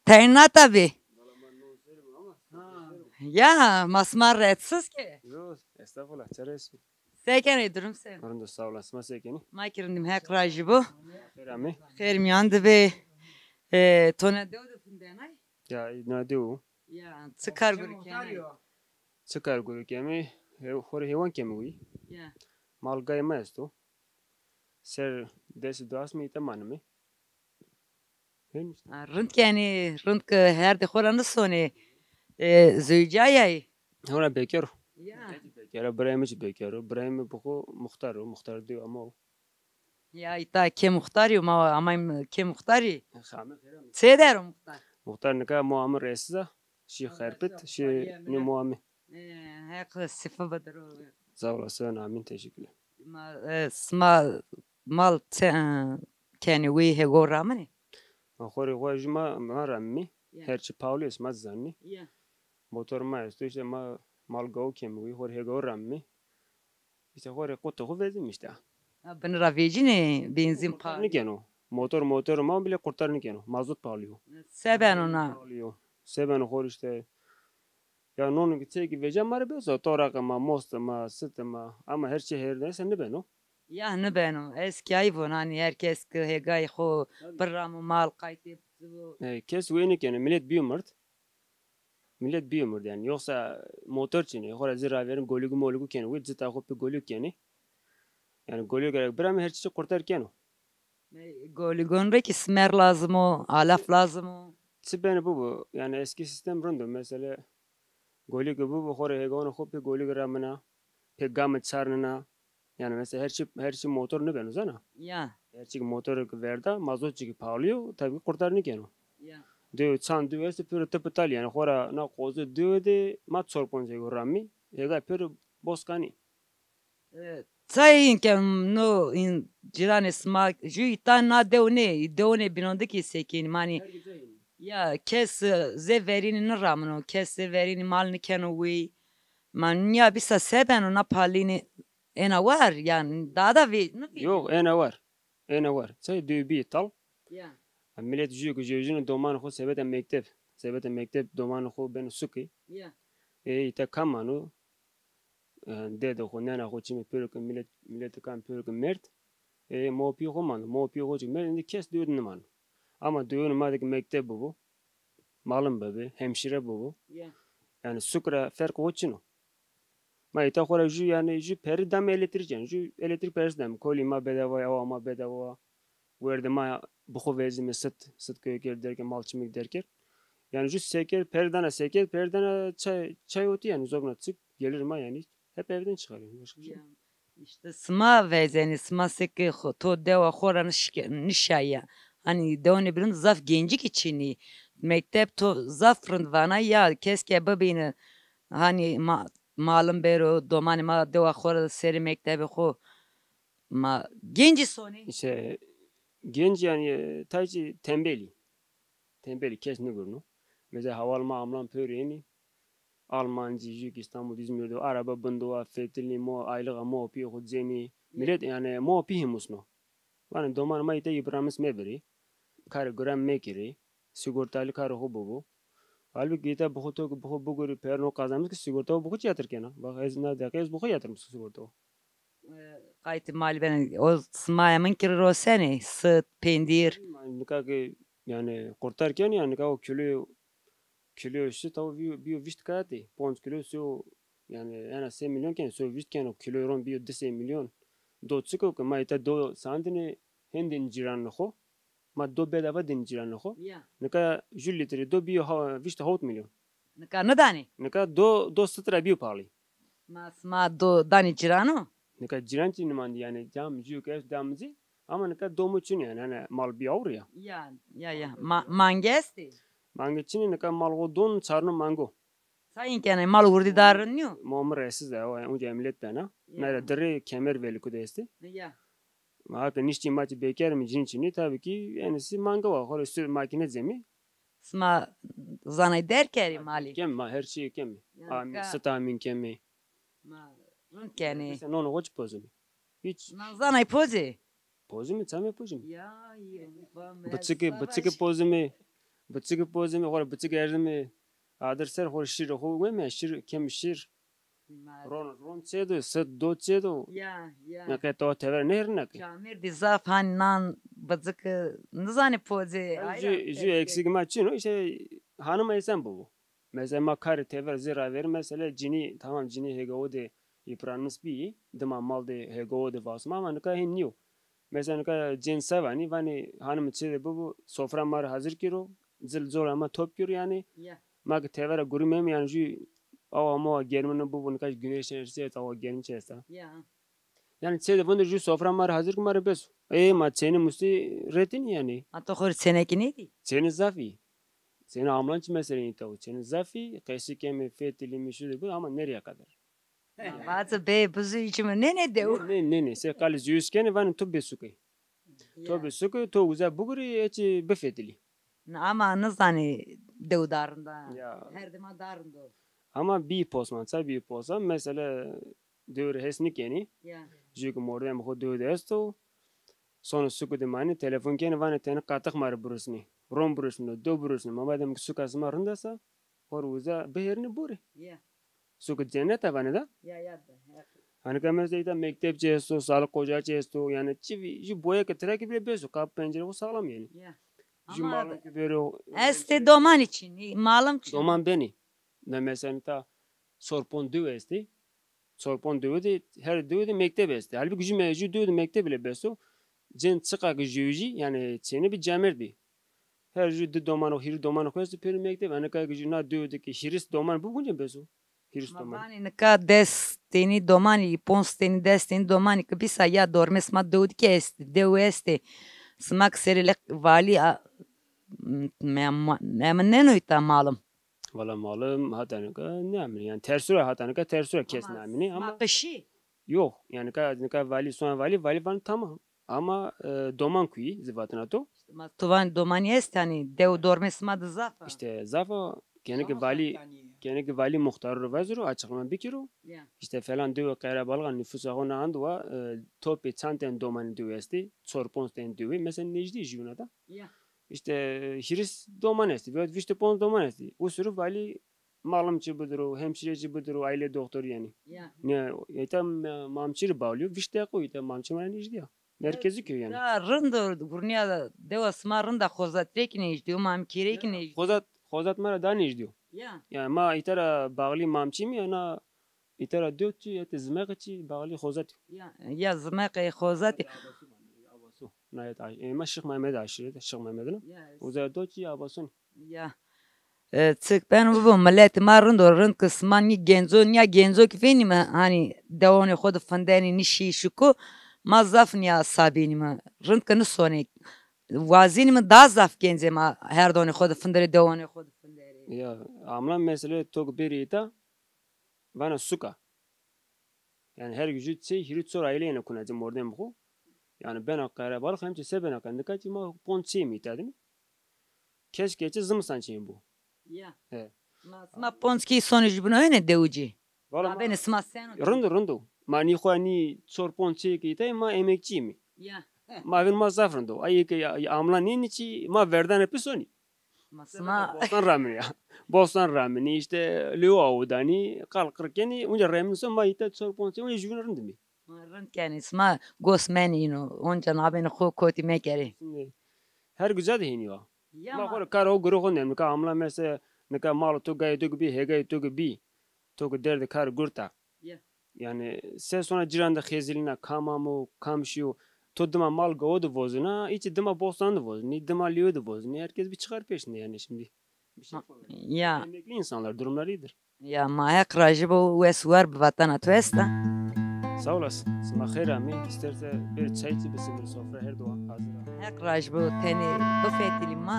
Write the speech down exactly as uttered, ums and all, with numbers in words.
Teyna tabî. Ya, ma sima reetsiz ke. Yo, estağfurullah, çeresi. Se kenê, durum se? Rind o, sağ olasın. Sima se kenî? Ma ki rindim, Heq rajî bo. Xêr amê. Xêr mîyan de bê. E, to na dew de findenay? Ya, na dew. Ya, çi kar gurî kenê? Çi kar gurî kemî? He-, xo rê heywan kemî wî. Ya. Mal gay ma esto. Ser des û di asmî îta manimî. Hên îşte. Ha, rind kenî, rind ke herdê xo ra nisonê, e, zewicayayî? Hona bekar o. Ya. Bekar o, birayê mi jî bekar o. Birayê mi bi xo muxtar o, muxtar diyo ama o. Ya, îta kê muxtarî yo, ma amayîm kê muxtarî. Xame xêr amê. Çê der o muxtar? Muxtar nika mo amî resiz a, şî Xerpit, şî nê mo amî. E, Heq sifa bidiro. Sağ olasın, amîn, teşekkürler. Ma, e, sima mal çi, e, kenî wî hêgo raminî? Ma xo rê xo jû ma, ma ramimî. Ya. Her çi pahalı est, ma zanî. Ya. Motor ma esto, îşte ma mal gaw kemî wî, xo rê hêgo ramimî. Îşte xo rê qutê xo vezîm îşte. Ha, bini ra vecînê, benzîn pahalı. Qurtar nîkeno. Motor, motor ma bile qurtar nîkeno. Mazot pahalı yo. Se beno na? Pahalı yo. Se beno xo rê îşte. Ya non ki çê ki veca ma rê beso, toraqê ma, mostê ma, sitê ma, ama her çî hêrdene se nibeno. Ya nibeno. Ez kî ay von, hanî her kes ki hêgayî xo biramo mal qaytê bibo. E, kes wê nêkeno, milet bîyo mird. Milet bîyo mird yanî. Yoksa motor çinê, xo ra zî raverîn golîgu molîgu kenê, wê cita xo pê golîg kenê. Yanî golîg gerek birame her çî qurtar keno. E, golîgon rê kî simer lazim o, alaf lazim o. Çi benê bibo, yanî eskî sîstem rind o. Mesela golîg bibo, xo rê hêgawanê xo pê golîg ramina, pê gamî çarnina. Yanî mesela her çî, her çî motor nibeno zana. Ya. Her çî motor ki verda, mazot çî ki pahalı yo, tabii ki qurtar nîkeno. Ya. Dew çand dew estê pêro tipi tal yanî, xo ra na qoze dewe de ma çor ponc hêgo ramî, hêga pêro boskanî. E, çay in ke no in cîranê sima jû îta na dew nê, dewanê bînon de kî sekinî manî. Ya, kes, e, zê verînî niramino, kes zê verînî mal nikeno wî. Ma nîya bîsa se beno na palînî êna war, yanî daha da vê, nivê. Yok, êna war. Êna war. Çay dew bî tal. Ya. Ha, milet jû ki jewjino domanê xo sebeta mekteb. Sebeta mekteb domanê xo beno suki. Ya. E, îta kam mano? E, dede xo, nena xo çimê pêro ke milet, miletê kam pêro ke merd. E, ma û pîyê xo mando. Ma û pîyê xo çik merd, îndî kes dewe de nimano. Ama dewanê ma de ki mekteb bibo, malim bibi, hemşire bibo. Ya. Yanî suk ra ferqê xo çin o. Ma îta xo ra jû, yanî jû perî dame elektrîk yanî. Jû elektrîk perîs dame. Kolî ma bedava, awa ma bedava. Werdê ma bi xo vezîme sit, sit kewkerd derkerd, mal çimik derkerd. Yanî jû seker, perî dana seker, perî dana çay, çay oti yanî, zobna çik gelir ma yanî. Hep evden çıkarıyor. Başka bir şey. Ya, işte sima vezenî, sima seke xo-, to dewa xo ra nişke-, nişaya. Hanî dewanê bînon zaf gencî kî çinî. Mekteb to zaf rind vana ya, kes ke bibîne, hanî ma-, malim bêro, domanê ma dewa xo ra serê mektebê xo, ma gencî sonê. İşte genç yani, e, taycî tembelî. Tembelî, kes nigurno. Mesela hawal ma amlan pêro ênî. Almancî, jû ki Îstanbul, Îzmîr de, araba bin de wa, fetilî, mo, aylığa mo pîyê xo cenî. Milet, yanî, mo pî hêmusno. Vanê domanê ma îta îbramis mebirî. Karê guran mekirî. Sigortalî karê xo bibo. Halbukî îta bi xo to ki bi xo bigurî, perno qazanmis ki sigorta xo bi xo çi yatır kena. Bak, ez na deqe ez bi xo yatırmis sigorta xo. E, qaytê malî benê. O simaya min kî rosenê, sit, pêndîr. Nika ki, yanî, qurtar kenî, yanî, nika o kîloyo, kîloyo sit o bîyo, bîyo vîst kayatî, ponc kîlo sîyo, yanî, ena sey milyon kenî, sey vîst kenî, o kîloyo ron bîyo di sey milyon. Do çik o ki ma îta do sandinê hên dên cîranê xo. Ma do bedava dên cîranê xo. Ya. Nika jû lîtrê do bîyo ha-, vîst hewt milyon. Nika nidanê? Nika do, do sit ra bîyo pahalî. Ma sima do danê cîrano? Nika cîran çî nimandî yanî, cam jû ke est dam zî. Ama nika do mi çin yanî, hani mal bîyo awr ya. Ya, ya, ya. Ma-, mange estê? Mange çinî, nika mal xo don çarno mango. Sayın kenê, mal wurdî daha rind nîyo? Ma mi resiz de, o, unca emlet bena. Ya. Nere dirê kemer velikû de estê. Ya. Ma hata niştî ma çi beker mi cin çinî, tabii ki, enisi manga wa, xo rê sü makine cemî. Sima zanay derg kerî malî? Kem ma, her çî kem. Yanî amîn, ka- sit amîn kemî. Ma rind kenê. Mesela nono xo çi pozimî? Hiç. Na zanay pozê? Pozimî, çamê pozimî. Ya, ya, va me. Biçikê, biçikê pozimî. Biçik pozimi, xora biçik erzimi adir ser, xora şir xo weme, şir, kem şir. Ron, ron çê do, sit do çê do. Ya, ya. Ne ke to tever nehir ne ke. Camêrdî zaf han nan, biçik, nizanê pozê. Jü, jü eksik ma çin o, işte hanım esen bu. Mesela ma karê tever zê ravêr, mesela cinî, tamam, cinî H G O de yıpranmış bî, dima mal de H G O de vasma, ama nika hên nîyo. Mesela nika cên se vanî, vanê hanimî çê de bibo, sofra ma rê hazir kero, cil cora ma top kero yanî. Ya. Ma ke tevera gurî meme yanî jü awa mawa germî nêbibo, nika güneş enerjisi esta, awa germî çi esta. Ya. Yanî çê de vinde jü sofra ma rê hazir ke ma rê bes o. Ê, ma çênî mustî retin yanî. Ha, to xo rê çênekî nêdî? Çênî zaf î. Çênî amlan çi meselê înta o. Çênî zaf î, qesî keme, fetilî mi şudur bu ama nereye kadar? Vaze bê bizu içime ne ne dew. Ne ne ne, se kalî züyüs kenî vanî to bê suke. To bê suke, to uza bugurî, eçi bifetilî. Ama nizanî dew darında. Ya. Her dima darindo. Ama bî posman, ça bî posman, mesela dewr hes nikenî. Ya. Jü ke mordem xo dew de esto. Sono suku de manî, telefon kenî, vanê tenê qatix ma rê burusnî. Ron burusnî, dew burusnî. Ma badem ke suka sima rind esta, xo rê uza bihêrnî burê. Ya. Suku cennet a vanê da. Ya, ya da. Hani ka mesela îta mektep çi esto, sağlık ocağı çi esto, yanî çi vî, jü boya ke tira ke bile beso, kapı pencere xo sağlam yanî. Ya. Jü ama malum ke bero. Estê doman için, malum için. Doman benî. Ne mesela ta sorpon dew estê. Sorpon dewe de, her dewe de mekteb estê. Halbuki jü me-, jü dewe de mekteb bile beso. Cên çiqa ke jüyü jî, yanî çênî bi camêrd bî. Her jü di doman o, hîrî doman xo estê pêro mekteb. Nika ke jü na dewe de ke hîris doman bibûn cên beso. Hîris doman. Ma vanê nika des tenî domanî, ponc tenî, des tenî domanî ke bîsa ya dormê sima dewe de kî estê, dewe estê. Sima ke serê leq valî a, me-, me-, me-, nêno îta malum. Wala malum hata nika nêaminî. Yanî tersura hata nika tersura kes nêaminî ama. Ama sima qişî? Yok. Yanî ka, nika valî, sona valî, valî vanî tamam. Ama, e, doman kuyî zî vatena to. Ma to vanî domanî est, yanî dew dormê sima de zaf a. İşte zaf a. Kenê ke valî, kenê ke valî muxtarî ro vaziro, açıklama bikiro. Ya. İşte falan dewe Qerebalix a nüfusa xo na ando wa, e, topê çand ten domanî dewe estê, çor ponc ten dewe. Mesela nejdî jüna da. Ya. İşte, e, hîris doman estî, veyahut vîşt û ponc doman estî. O sürü valî malum çi bidiro, hemşire çi bidiro, aile doktor yanî. Ya. Ne, îta ma-, mamçî rê bağlı yo, vîşt deqîqe îta mamçî ma rê nejdî ya. Merkezi köy yanî. Ya, rind o, gurnîya dewa sima rind a, Xozat rê kî nejdî yo, Mamkî rê kî nejdî yo. Xozat, Xozat ma rê daha nejdî yo. Ya. Yanî ma îta ra bağlı mamçî mi ya na Îta ra do çi, ete Zimeqi çi, bağlı Xozatî. Ya, ya Zimeqi Xozatî. Abasu, Abasu. Nayet aş-, e, ma Şix Mehmed aşîret, Şix Mehmed na. Ya, es- Uza do çi, Abasun. Ya. E, çik ben bibo, milet ma rind o, rind ke sima nî genco, nîya genco ke vênîme, hanî dewonê xo de findenî, nî şî şiko, ma zaf nîya sabînîme. Rind ke nisonê. Wazînîme daha zaf gencê ma her donê xo de finderê, dewonê xo de finderê. Ya, amlan mesele to ke bêrî îta, vana suka. Yanî her gücü çê hîrî çor aile yena kuna cê mordemê xo. Yanî bena Qerebalix hem çê se bena ka. Nika çi ma ponc çê mi îta de mi. Keşke çi zimistan çê mi bo. Ya. He. Ma, ma ponc kî sonê jü bina ene dewicî. Valla ma benê sima seno. Rind o, rind o. Ma nî xo nî çor ponc çê kî îta ma emekçî mi. Ya. Ma vin ma zaf rind o. Ayê ke ya, ya amla nênî çi ma verdane pi sonî. Ma sima bostan raminî ya. Bostan raminî, işte lêw awidanî, qal qir kenî, onca remin so ma îta çor ponc, onca jüvîn rind mi. Ma rind kenî, sima gos menî îno, onca nabênî xo kotî mekerê. Şimdi her güzel de hênî wa. Ya ma xo rê kar o gurê xo nem, nika amla mese, nika malo to gayê to gibi, hegayê to gibi, to ki derdê kar gurta. Ya. Yanî se sona cîran de xezilîna, kam amo, kam şîyo. To dima mal gawo de vozina, îçî dima bostan de vozinî, dima lîwe de vozinî. Herkes bir çıkar peşinde yani şimdi. Bir şey yapamıyor. Ya. Emekli insanlar, durumları iyidir. Ya ma Heq rajî bo, wes war bi vatana to esta. Sağ olasın. Sima xeyr amî. İsterse bir çay içi bizim bir sofra her zaman hazır. Heq rajî bo, tenê bifetilî ma.